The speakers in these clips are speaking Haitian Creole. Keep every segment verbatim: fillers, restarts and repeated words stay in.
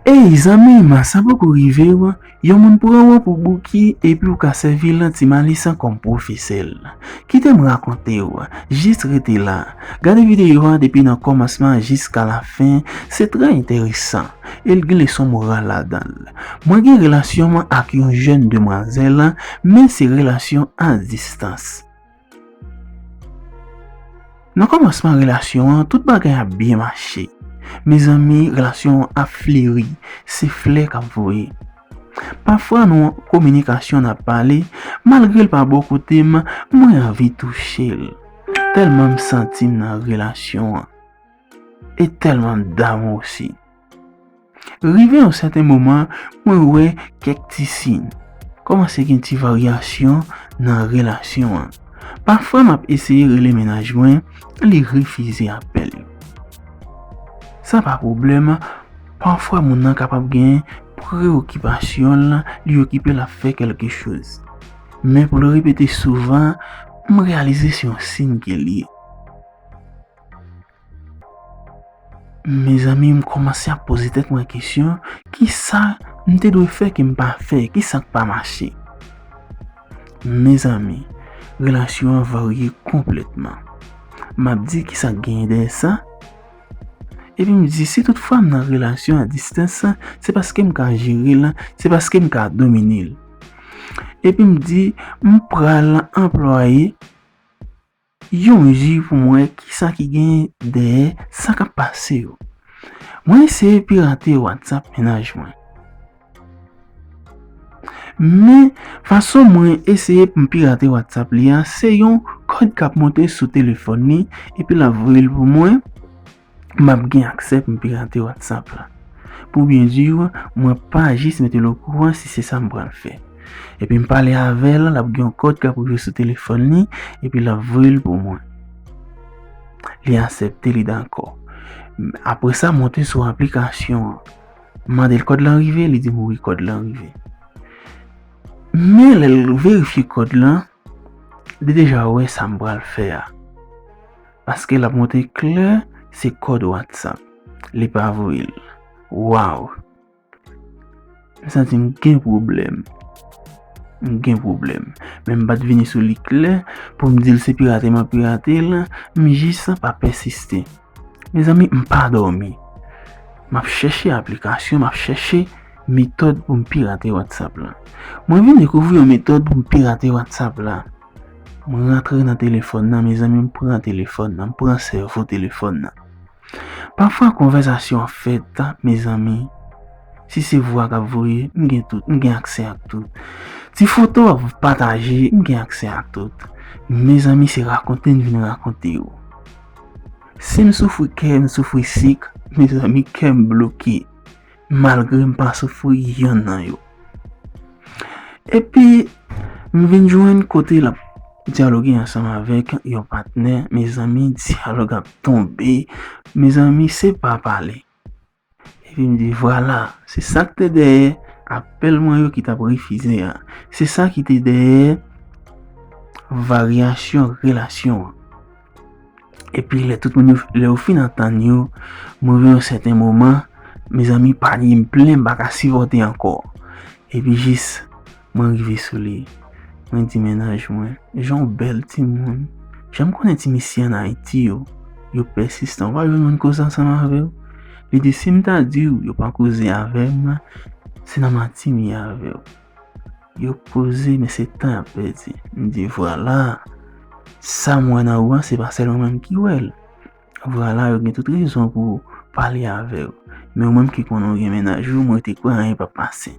Ey, zanmi m, sa poko rive w? Yon moun pran w pou bouki epi w ka sèvi l ti malis kòm pwofesè l. Kite m rakonte w, jis rete la. Gade videyo a depi nan kòmansman jiska lafen, se trè enteresan e l gen leson moral ladan l. Mwen gen relasyon ak yon jèn demwazèl, men se relasyon a distans. Nan kòmansman relasyon an, tout bagay ap byen mache. Mezanmi, relasyon an ap fleri, se flè k ap voye. Pafwa nan kominikasyon n ap pale, malgre l pa bò kote m, mwen anvi touche l. Tèlman m santi m nan relasyon an. E tèlman m damou osi. Rive yon sèten moman, mwen wè kèk ti siy. Kòmanse gen ti varyasyon nan relasyon an. Pafwa m ap eseye rele mennaj mwen, li refize apèl yo. Sa pa pwoblèm, pafwa moun nan kapab gen preyokipasyon l, li okipe l ap fè kèlke choz. Men pou l repete souvan, m reyalize se yon siy ke l ye. Mezanmi, m kòmanse ap poze tèt mwen kesyon, kisa m te dwe fè ke m pa fè? Kisa k pa mache? Mezanmi, relasyon an varye konplètman. M ap di kisa k genyen dèyè sa? Epi m di, si toutfwa m nan relasyon a distans, se paske m ka jere l, se paske m ka domine l. Epi m di, m pral anplwaye yon ji pou m wè kisa ki genyen dèyè sa k ap pase yo. Mwen eseye pirate WhatsApp mennaj mwen. Men, fason mwen eseye pou m pirate WhatsApp li a, se yon kòd k ap monte sou telefòn li, epi l ap voye l pou mwen. M ap gen aksè pou m pirate WhatsApp la. Pou byen di w, mwen pa jis mete l okouran si se sa m pral fè. Epi m pale avè l, l ap gen yon kòd k ap rive sou telefòn li, epi l ap voye l pou mwen. Li aksepte, li dakò. Apre sa, m monte sou aplikasyon an. M mande l kòd lan rive, li di m wi, kòd lan rive. Men lè l verifye kòd lan, li deja wè sa m pral fè a. Paske l ap montre klè se kòd WhatsApp. Li pa voye l. Waw! M santi m gen pwoblèm. M gen pwoblèm. Men m pa t vini sou li klè pou m di l se pirate m ap pirate l, m jis pa pèsiste. Mezanmi, m pa dòmi. M ap chèche aplikasyon, m ap chèche metòd pou m pirate WhatsApp lan. Mwen vin dekouvri yon metòd pou m pirate WhatsApp la. Mwen rantre nan telefòn nan, mezanmi, m pran telefòn nan, m pran sèvo telefòn nan. Pafwa konvèsasyon an fèt, mezanmi, si se vwa k ap voye, m gen tout, m gen aksè ak tout. Ti foto ap pataje, m gen aksè ak tout. Mezanmi, se rakonte n vin rakonte yo. Si m soufri kè, m soufri sik, mezanmi, kè m bloke. Malgre m pa soufri yonn nan yo. Epi, m vin jwenn kote l ap dyaloge ansanm avèk yon patnè, mezanmi, dyalòg ap tonbe, mezanmi, se pa pale. Epi m di, vwala, se sa k te dèyè apèl mwen yo ki t ap refize a. Se sa ki te dèyè varyasyon relasyon an. Epi lè tout moun yo, lè yo fin antann yo, m rive yon sèten moman, mezanmi, panye m plen, m pa ka sipòte ankò. Epi jis, mwen rive sou li. Mwen di mennaj mwen, jan w bèl timoun. Jan m konnen ti mesye ann Ayiti yo, yo pèsistan. Ou pa jwenn moun koze ansanm avè w? Li di, si m ta di w yo pa koze avè m, se nan manti m ye avè w. Yo koze, men se tan y ap pèdi. M di, vwala, sa m wè nan ou an, se pa sèl mwen menm ki wè l. Vwala, yo gen tout rezon pou pale avè w. Men ou menm ki konnen w gen mennaj ou, mwen te kwè anyen p ap pase.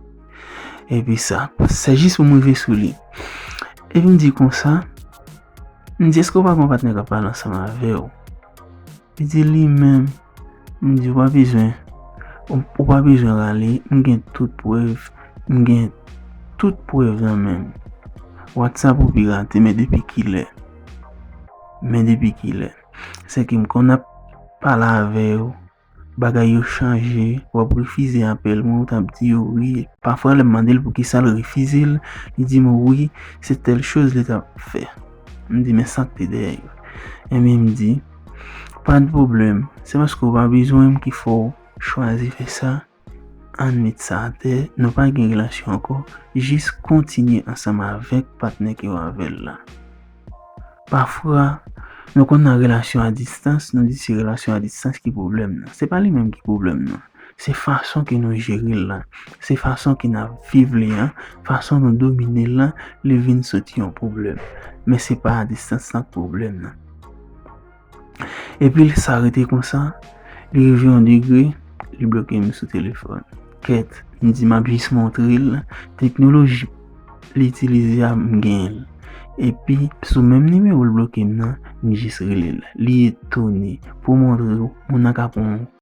Epi sa, se jis pou m rive sou li. Epi m di konsa, m di, èske w pa gen yon patnè k ap pale ansanm avè w? Li di li menm, m di, ou pa bezwen, ou, ou pa bezwen rale, m gen tout prèv, m gen tout prèv nan men m. WhatsApp ou pirate, men depi kilè? Men depi kilè? Se ke m konn ap pale avè w, bagay yo chanje, w ap refize apèl mwen, ou t ap di yo wi. Pafwa lè m mande l poukisa l refize l, li di m wi, se tèl choz li t ap fè. M di, men sa k te dèyè yo? Ebyen, m di, pa de pwoblèm, se paske w pa bezwen m ki fè w chwazi fè sa. ann met sa atè, nou pa gen relasyon ankò, jis kontinye ansanm avèk patnè ke w avè l la. Pafwa, nou konn nan relasyon a distans, nou di se relasyon a distans ki pwoblèm nan. Se pa li menm ki pwoblèm nan. Se fason ke nou jere l la. Se fason ke n ap viv li an, fason nou domine l lan, li vin soti yon pwoblèm. Men se pa a distans lan k pwoblèm nan. Epi sa rete konsa, li rive yon degre, li bloke m sou telefòn. Kèt, m di m ap jis montre l, teknoloji li itilize a, m genyen l. Epi, sou menm nimewo l bloke m nan, m jis rele l. Li etone. Pou montre w, moun nan ka pran yon